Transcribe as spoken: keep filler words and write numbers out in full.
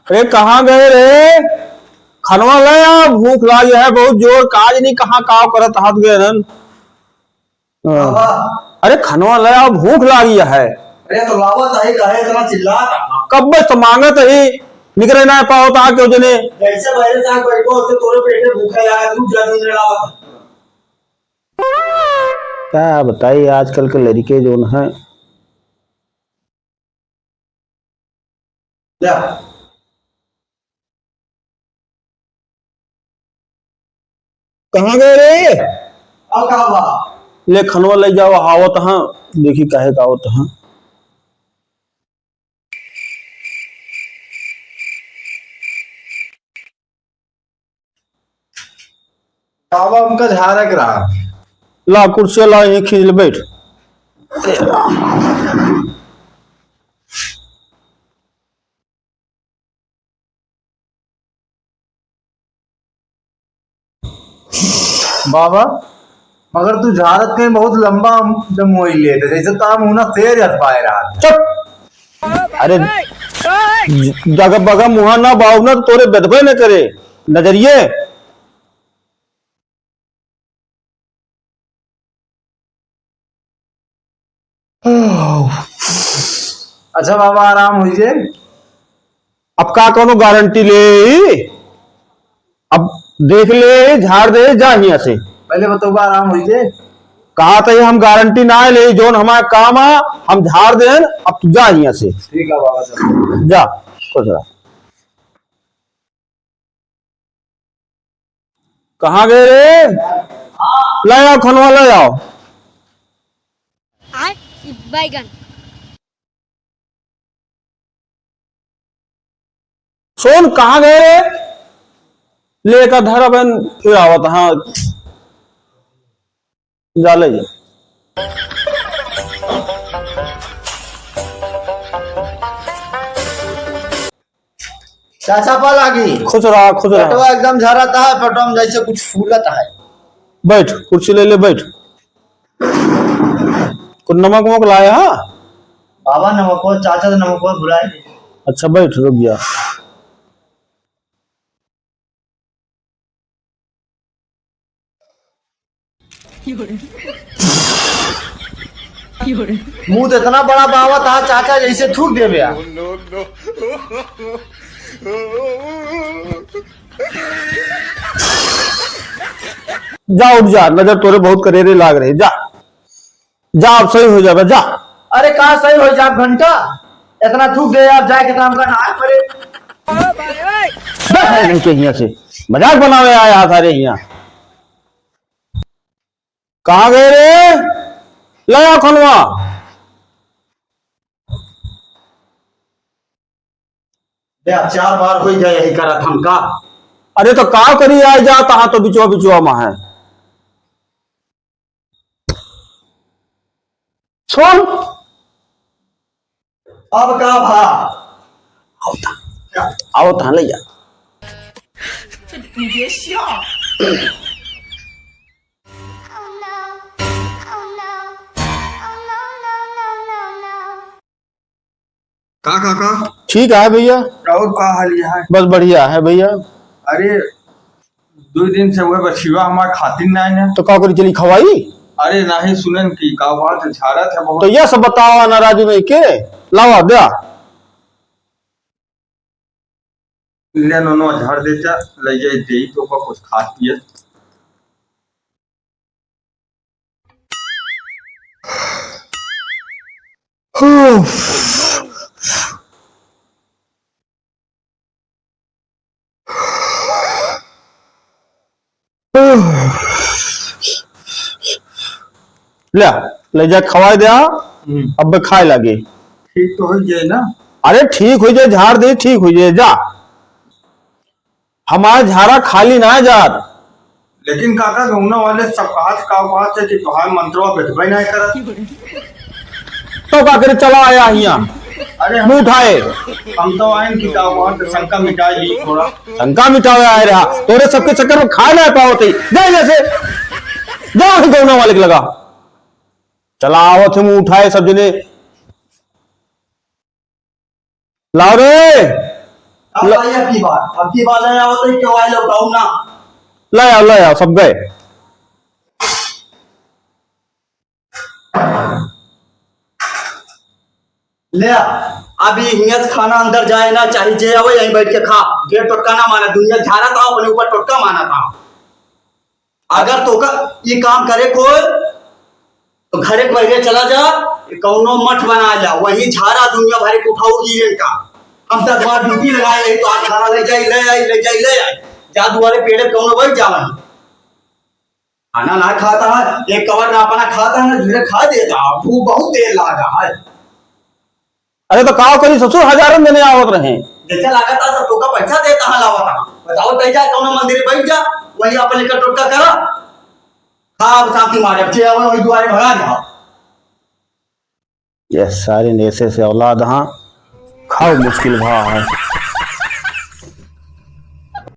अरे, कहाँ गए रे? खनवा ले आ, भूख लागी है बहुत जोर। काज नहीं, कहाँ काव करत हाथ गए रहन। हाँ। बाबा। अरे, खनवा ले आ, भूख लागी है। अरे, तो लावत है, काहे इतना चिल्लात है? कब से तो मांगत ही, निकरे ना पावत हा क्यों जने। जैसे बहरे से आके बैठो, उससे तोरे पेटे भूखा लगा, दूध जा, दूध ले लावत है। का बताई, आजकल के लड़िके जौन हैं। जा। कहाँ गए रे? अब का बा? ले खनवा ले जाओ, आवत हाँ, देखी काहे का आवत हाँ। बाबा, हमका झारक रहा। ला, कुर्सी ला, यहीं खींच ले, बैठ। बाबा, मगर तू झारत कहीं बहुत लंबा जमुई लेत है, जैसे ताम हुना शेर हस पाए रहा। चुप! अरे, ज-, जगह बगह मुहा ना बाऊ ना, तो तोरे बेदबे न करे। नजरिए। अच्छा बाबा, आराम हुई जे। अब का कौनो गारंटी ले? अब देख ले, झाड़ दे, जा हियां से। पहले बतौबा, आराम हुई जे। कहा था ये हम गारंटी ना ले, जौन हमारा काम आ, हम झाड़ देन, अब तू जा हियां से। ठीक है बाबा, चलो। जा, खुश रह। कहाँ गए रे? ले आओ खनवा, ले आओ। आय, ई बैगन। सोन, कहाँ गए रे? लेकर धर बहन, फिर आवत, हाँ। जा ले जा। चाचा पा लागी। खुश रहा, खुश रहा। पेटवा एकदम झरत है, पेटवा में जैसे कुछ फूलत है। बैठ, कुर्सी ले ले, बैठ। कुछ नमक वमक लाए हा? बाबा नमक हो, चाचा तो नमक हो, बुलाए। अच्छा, बैठ, रुक जा। मुंह तो इतना बड़ा बावत हा चाचा, जैसे थूक देबे आ। जा उठ जा, नजर तोरे बहुत करेरे लाग रहे, जा। जा, अब सही हो जाबे, जा। अरे, का सही हो जाब घंटा? इतना थूक दे, अब जाए के काम करना है, परे। बस, नहीं के हियां से। मजाक बनावे आया था रे हियां। कहाँ गए रे? ले आओ खनवा। बे, अब चार बार होई गए यही करत हम का? अरे तो का करी, आए जात हा तो बिचवा बिचवा में है। सुन। अब का भा? आवत हा। आवत हा, ले जा। का काका? ठीक है भैया। और का हाल है? बस बढ़िया है भैया। अरे, दो दिन से वह बछिवा हमार खातिर ना आए ना। तो का करी, चली खवाई? अरे नहीं, सुनन की का बात है, झाड़त है बहुत। तो यह सब बतावा ना राजू नहीं के, लावा द्या। ले नोनो झाड़ देता, ले जाई दे तो का कुछ खात पियत। ले, ले जा खवाए दे, आ। हम्म। अब खाए लागे। ठीक तो हो जाए ना? अरे ठीक हो जाए, झाड़ दे, ठीक हो जाए, जा। हमार झारा खाली ना जात। लेकिन काका, गौना वाले सब कहत, का कहत है कि तोहार मंत्रवा बैठबे ना करत। तो का करे, चला आया हियां। अरे मुंह उठाए। हम तो आए कि का कहत, शंका मिटाए ली थोड़ा। शंका मिटावे आए रहा, तोरे सबके चक्कर में खा ना पावत ही। जा यहाँ से, जा वहीं गौना वाले के लगा। चला आवत है मुंह उठाए सब जने। लाओ रे। अब ल- भाई, अब की बार, अब की बार ले आओ तो क्यों आए लोग, आओ ना। ले आओ, ले आओ, सब गए। ले आ, अभी हियाँ से खाना अंदर जाए ना, चाहे जे आवे, यहीं बैठ के खा। जे टोटका ना माना, दुनिया झारा था, अपने ऊपर टोटका माना था। अगर तोका ये काम करे कोई, तो घरे के बहरे चला जा, कौनो मठ बना जा, वहीं झारा दुनिया भरे के उठाओ ईरेन का। हम तो तुम्हारा ड्यूटी लगाए रही, तो आज खाना ले जाई, ले आई, ले जाई, ले आई। जा दुआरे पेड़े कौनो बैठ जावन। खाना ना खाता है, एक कवर ना अपना खाता है, ना दूसरे खा देता है। भूख बहुत तेज लागा है। अरे तो काव करी ससुर, हजारन जने आवत रहे। जैसे लागत है सब तोका पैसा देता है, लावत है। बताओ, तै जा कौनो मंदिर बैठ जा, वहीं अपन एक टोटका करा। खा अब शांति मारे, अब जे आवे वही दुआरे भगा जा। ये सारे नेसे से औलाद हाँ, खाओ मुश्किल भा है।